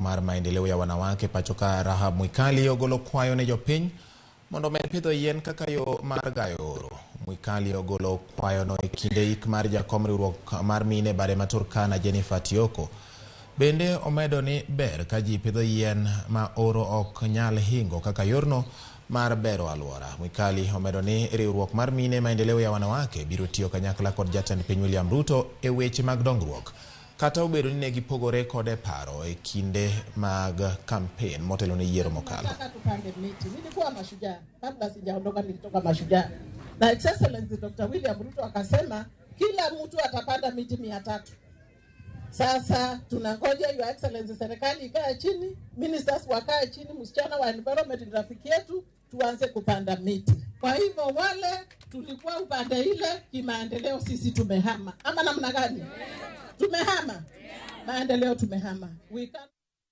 Riwruok mar Maendeleo ya Wanawake pacho ka, Rahab Mwikali, ogolo kwayo ne jopiny mondo omed pidho yien kaka yo mar gayo oro. Mwikali ogolo kwayono e kinde ik mar jakom riwruok mar mine bade ma Turkana, Jennifer Tioko. Bende omedo ni ber ka ji pidho yien ma oro ok nyal hingo kaka yorno mar bero alwora. Mwikali omedo ni riwruok mar mine Maendeleo ya Wanawake biro tiyo kanyakla kod jatend piny William Ruto e weche mag dongruok, kata obedo ni ne gipogore kode paro e kinde mag kampen motelo ne yiero mokalo. Nataka tupande miti. Nilikuwa Mashujaa kabla sijaondoka, nilitoka Mashujaa na His Excellency Dr. William Ruto akasema kila mtu atapanda miti 300. Sasa tunangoja Your Excellency, serikali ikae chini, ministers wakae chini, msichana wa environment ni rafiki yetu, tuanze kupanda miti. Kwa hivyo wale tulikuwa upande ile kimaendeleo, sisi tumehama ama namna gani? Tumehama maendeleo, tumehama. We can't